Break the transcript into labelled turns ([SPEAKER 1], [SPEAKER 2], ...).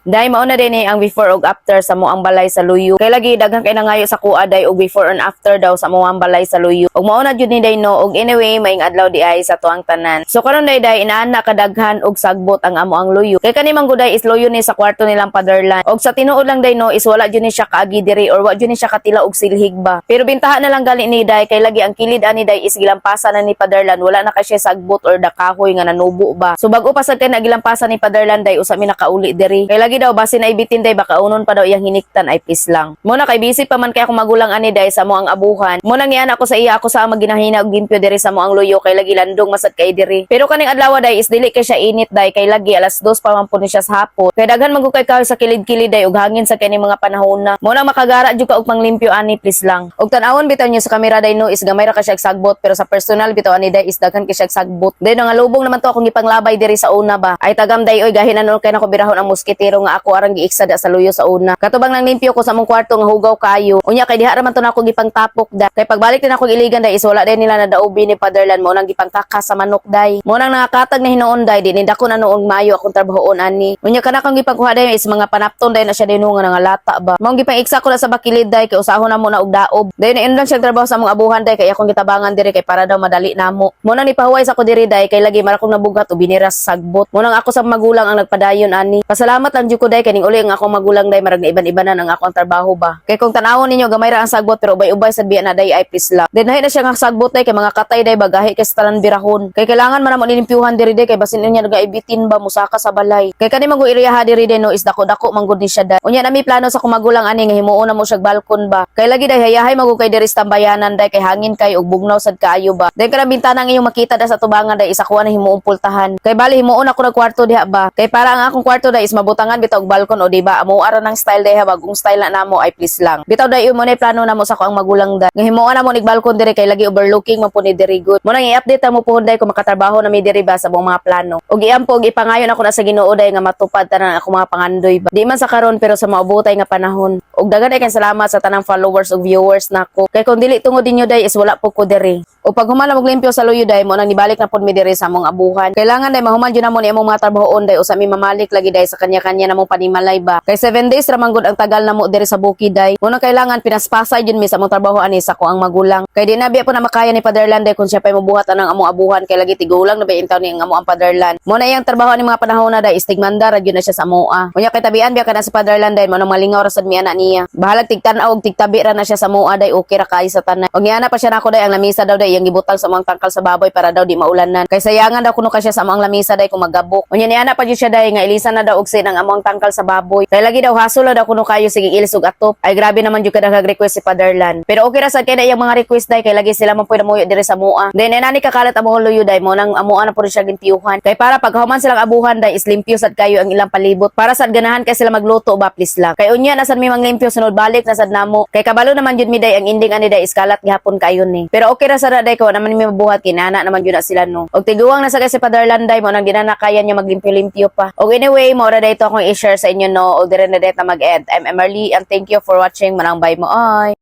[SPEAKER 1] Day, mao na din eh ang before ug after sa among balay sa luyo. Kay lagi daghan kay nangayo sa akoa, day, og before and after daw sa among balay sa luyo. Ug mao na jud ni, day, no. Og anyway, maayong adlaw di ay sa tuang tanan. So karon, day day, inaana kadaghan og sagbot ang amo ang luyo. Kay kani man day is luyo ni sa kwarto nilang paderlan. Og sa tinuod lang, day, no, is wala jud ni siya kaagi diri or wa jud ni siya katila og silhig ba. Pero bintaha na lang gali ni, day, kay lagi ang kilid ani, day, is gilampasan na ni paderlan, wala na kay siya sagbot or dakahoy nga nanubo ba. So bag-o pa sad kay na gilampasan ni paderlan, day, usa mi nakauli diri. Kay lagi daw basin na ibitin, day, baka unon pa daw iyang hiniktan ay, please lang. Muna kay busy pa man kay akong magulang ani, day, sa among abuhan. Muna niyan ako sa iya ako sa maginahina og limpyo diri sa among luyo kay lagi landong masad kay diri. Pero kaning adlaw, day, is dili kay siya init, day, kay lagi alas 2 pa man po ni siya sa hapon. Kay daghan man gud kay kahoy sa kilid-kilid, day, ug hangin sa kani mga panahon na. Muna makagara jud ka og panglimpyo ani, please lang. Og tan-awon bitaw niyo sa kamera, day, no, is gamay ra ka siya og sagbot, pero sa personal bitaw ani, day, is daghan kay siya og sagbot. Day nga lubong naman to akong gipanglabay diri sa una ba. Ay tagam, day, oy, gahin na kay nako birahon ang moskitero nga ako arang giiksa da sa luyo sa una. Katubang nang limpyo ko sa among kwarto nga hugaw kayo. Unya kay diha ra man to nako gipangtapok da. Kay pagbalik din ako iligan, day, is wala day nila nadaubi ni Paderlan mo nang gipangtakas sa manok, day. Mo nang nakatag na hinuon, day, di ni dako na noong maayo akong trabahoon ani. Unya kana kang gipangkuha, day, is mga panapton, day, na siya din nga nangalata ba. Mao gipang-iksa ko na sa bakilid, day, kay usahon na mo na og daob. Day na lang siya trabaho sa among abuhan, day, kay akong gitabangan diri kay para daw madali namo. Mo nang nipahuway sa ko diri, day, kay lagi mara kong nabugat o biniras sagbot. Mo nang ako sa magulang ang nagpadayon ani. Pasalamat lang jud ko, day, kaning uli ang akong magulang, day, marag na iban-ibanan ang akong trabaho ba. Kay kung tan-awon ninyo, gamay ra ang sagbot pero ubay-ubay sad biya na, day, ay please lang. Then na siya nga sagbot, day, kay mga katay, day, bagahi kay sa tanan birahon. Kay kailangan man namo nilimpyuhan diri, day, kay basin niya nagaibitin ba musaka sa balay. Kay kani man iriyaha diri, day, no, is dako-dako man gud ni siya, day. Unya na mi plano sa akong magulang ani nga himuon na mo siya balkon ba. Kay lagi, day, hayahay man gud kay diri sa tambayanan, day, kay hangin kay ug bugnaw sad kaayo ba. Day kanang bintana ang inyong makita da sa tubangan, day, isa kuha na himuong pultahan. Kay bali himuon ako nag kwarto diha ba. Kay para ang akong kwarto, day, is mabutangan bitaw og balkon o di ba. Amo ara ng style, day, ha, bagong style na namo ay please lang. Bitaw, day, mo na plano namo sa ako ang magulang da. Nga himuon na mo nig balkon diri kay lagi overlooking man po ni diri good. Mo nang i-update mo pohon, day, kung makatrabaho na mi diri ba sa buong mga plano. Ug iampo og ipangayon ako na sa Ginoo, day, nga matupad tanan ako mga pangandoy ba. Di man sa karon pero sa maabutay nga panahon. Ug daghan ay kay salamat sa tanang followers ug viewers nako. Kay kung dili tungod ninyo, day, is wala po ko diri. O pag human na limpyo sa luyo, day, mo nang nibalik na pod mi diri sa among abuhan. Kailangan, day, mahuman jud namo ni among mga trabahoon, day, usa mi mamalik lagi, day, sa kanya-kanya namong panimalay ba. Kay 7 days ra man gud ang tagal namo diri sa bukid, day. Mo nang kailangan pinaspasay jud mi sa among trabaho ani sa ko ang magulang. Kay di na biya po na makaya ni Paderlan, day, kung siya pa'y mobuhat anang among abuhan kay lagi tigulang na ba intaw ni ang among ang Paderlan. Mo na iyang trabaho ani mga panahon na, day, istigmanda ra gyud na siya sa amoa. Unya kay tabian biya kana sa Paderlan, day, mo nang malingaw ra sad mi ana niya. Bahalag tigtan-aw og tigtabi ra na siya sa amoa, day, okay ra kaayo sa tanan. Og niana pa siya nako, day, ang lamisa daw, day, iyang gibutang sa among tangkal sa baboy para daw di maulanan. Kay sayangan daw kuno ka siya sa among lamisa, day, kung magabok. Unya niana pa jud siya, day, nga ilisan na daw og sin ang among tangkal sa baboy. Kay lagi daw hasol na daw kuno kayo sige ilis og atop. Ay grabe naman jud kada request si Paderlan. Pero okay ra sad kay na iyang mga request, day, kay lagi sila man puy namuyo diri sa mua. Then inani kakalat among luyo, day, mo nang amuan na pud siya gimpyuhan. Kay para pag human silang abuhan, day, is limpyo sad kayo ang ilang palibot. Para sad ganahan kay sila magluto ba, please lang. Kay unya na sad mi manglimpyo, sunod balik na sad namo. Kay kabalo naman jud mi, day, ang ending ani, day, is kalat gihapon kayo ni. Pero okay ra sad, day, ko naman mi mabuhat kinana naman jud na sila no. Og tiguang na sa kay si Paderlan, day, mo nang di na kaya niya maglimpyo-limpyo pa. Og anyway, mo ra day to akong i-share sa inyo no. Og dire na day ta mag-end. I'm Emerly and thank you for watching. Manang bye mo ay.